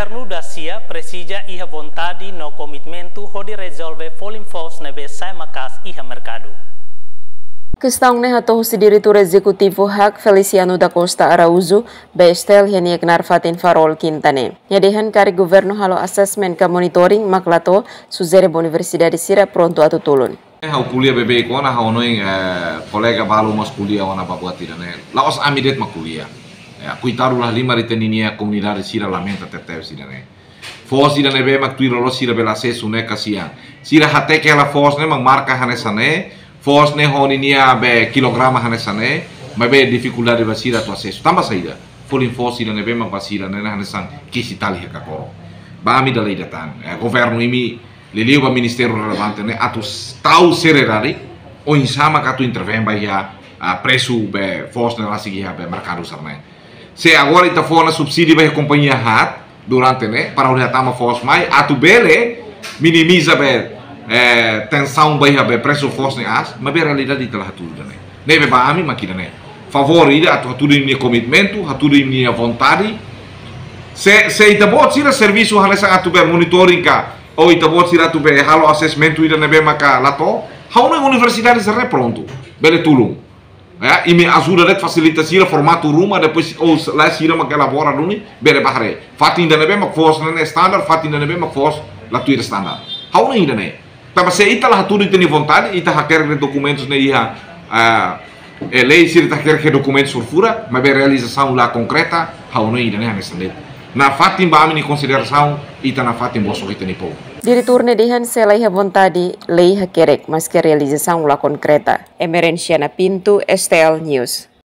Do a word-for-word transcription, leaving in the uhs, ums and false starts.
Governu da-sia presiza iha vontade no komitmentu hodi rezolve folin foos ne'ebé sa'e maka'as iha merkadu. Kestaun ne'e hato'o husi Diretór Ezekutivu hak Feliciano da Costa Araújo, be STL iha nia knaar fatin Farol, Kinta ne'e. Nia dehan karik governu halo assessment ka monitoring mak la to'o, sujere ba universidade sira prontu atu tulun. Ha'u ko'alia beibeik ona, ha'u hanoin, eh, kolega balu mós ko'alia ona ba buat ida-ne'e. La'ós ami de'it mak ko'alia. Eh, koitadu, la halimar ita-nia komunidade sira lamenta tebetebes ida-ne'e. Foos ida ne'ebé mak tuir loloos sira bele asesu ne'e kasian. Sira hateke hela foos ne'e mak marka hanesan ne'e, foos ne'e ho ninia be kilograma hanesan ne'e, maibé difikuldade ba sira atu asesu. Tanba saida? Folin foos ida ne'ebé mak ba sira ne'e hanesan kisi tali iha kakoro. Ba ami dala ida tan. Eh, governu imi liuliu ba ministériu relevante ne'e atu s-, tau seriedade, oinsá maka atu intervein ba iha, ah, presu be foos ne'e rasik iha be merkadu sira-ne'e. Se agora ita fó ona subsídiu ba iha kompañia haat durante ne'e, para hodi hatama foos mai, atu bele minimiza be, eh, tensaun ba iha be presu foos ne'e aas, maibé realidade ita la hatudu ida-ne'e. Ne'ebé ba ami mak ida-ne'e. Favór ida atu hatudu imi-nia komitmentu, hatudu imi-nia vontade. Se, se ita-boot sira servisu hanesan atu be monitoring ka, ou ita-boot sira atu be halo assessment ida ne'ebé maka la to'o, ha'u hanoin universidade sira-ne'e prontu bele tulun. Ya, imi ajuda de'it, fasilita sira, formatu ruma, depois, ou s-, lae sira mak elabora duni, bele ba haree. Fatin ida ne'ebé mak foos ne'e standar, fatin ida ne'ebé mak foos la tuir standar. Ha'u hanoin ida-ne'e. Tanba se ita la hatudu ita-nia vontade, ita hakerek de'it dokumentus ne'e iha, ah, eh, lei sira, ita hakerek dokumentus furfura, maibé realizasaun la konkreta, ha'u hanoin ida-ne'e hanesan de'it. Nafatin ba ami-nia konsiderasaun, ita nafatin bosok ita-nia povu. Diretór ne'e dehan se la iha vontade, lei hakerek, maske realizasaun la konkreta. Emerenciana Pinto, STL News.